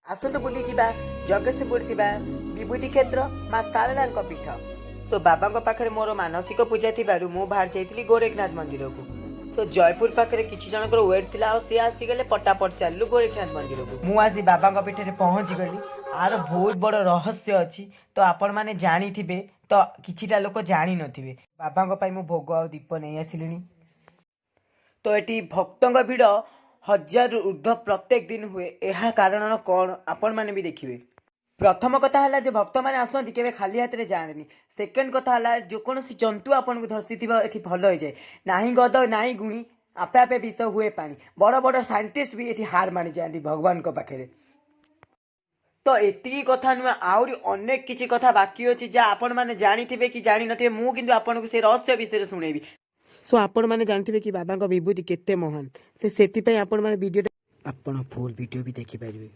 ଆସନ୍ତୁ ବୁଲିଯିବା ଜଗତସିଂହପୁର ଥିବା ବିଭୂତି କ୍ଷେତ୍ର ମା ଶାରଳାଙ୍କ ପୀଠ। ସୋ ବାବାଙ୍କ ପାଖରେ ମୋର ମାନସିକ ପୂଜା ଥିବାରୁ ମୁଁ ବାହାରି ଯାଇଥିଲି ଗୋରେଖନାଥ ମନ୍ଦିରକୁ। ସୋ ଜୟପୁର ପାଖରେ କିଛି ଜଣଙ୍କର ୱେଟ୍ ଥିଲା ଆଉ ସିଏ ଆସିଗଲେ। ପଟାପଟ ଚାଲିଲୁ ଗୋରେଖନାଥ ମନ୍ଦିରକୁ। ମୁଁ ଆସି ବାବାଙ୍କ ପୀଠରେ ପହଞ୍ଚିଗଲି। ଆର ବହୁତ ବଡ଼ ରହସ୍ୟ ଅଛି, ତ ଆପଣମାନେ ଜାଣିଥିବେ ତ କିଛିଟା ଲୋକ ଜାଣିନଥିବେ। ବାବାଙ୍କ ପାଇଁ ମୁଁ ଭୋଗ ଆଉ ଦୀପ ନେଇ ଆସିଲିଣି। ତ ଏଠି ଭକ୍ତଙ୍କ ଭିଡ଼ ହଜାରରୁ ଉର୍ଦ୍ଧ୍ୱ ପ୍ରତ୍ୟେକ ଦିନ ହୁଏ। ଏହା କାରଣ କ'ଣ, ଆପଣମାନେ ବି ଦେଖିବେ। ପ୍ରଥମ କଥା ହେଲା ଯେ ଭକ୍ତମାନେ ଆସନ୍ତି, କେବେ ଖାଲି ହାତରେ ଯାଆନ୍ତିନି। ସେକେଣ୍ଡ କଥା ହେଲା, ଯେକୌଣସି ଜନ୍ତୁ ଆପଣଙ୍କୁ ଧରିଥିବ, ଏଠି ଭଲ ହେଇଯାଏ। ନାହିଁ ଗଦ, ନାହିଁ ଗୁଣି, ଆପେ ଆପେ ବିଷ ହୁଏ ପାଣି। ବଡ଼ ବଡ଼ ସାଇଣ୍ଟିଷ୍ଟ ବି ଏଠି ହାର ମାନିଯାଆନ୍ତି ଭଗବାନଙ୍କ ପାଖରେ। ତ ଏତିକି କଥା ନୁହେଁ, ଆହୁରି ଅନେକ କିଛି କଥା ବାକି ଅଛି, ଯାହା ଆପଣମାନେ ଜାଣିଥିବେ କି ଜାଣିନଥିବେ। ମୁଁ କିନ୍ତୁ ଆପଣଙ୍କୁ ସେ ରହସ୍ୟ ବିଷୟରେ ଶୁଣେଇବି। ସୋ ଆପଣମାନେ ଜାଣିଥିବେ କି ବାବାଙ୍କ ବିଭୂତି କେତେ ମହାନ। ସେ ସେଥିପାଇଁ ଆପଣମାନେ ଭିଡ଼ିଓଟା ଆପଣ ଫୁଲ୍ ଭିଡ଼ିଓ ବି ଦେଖିପାରିବେ।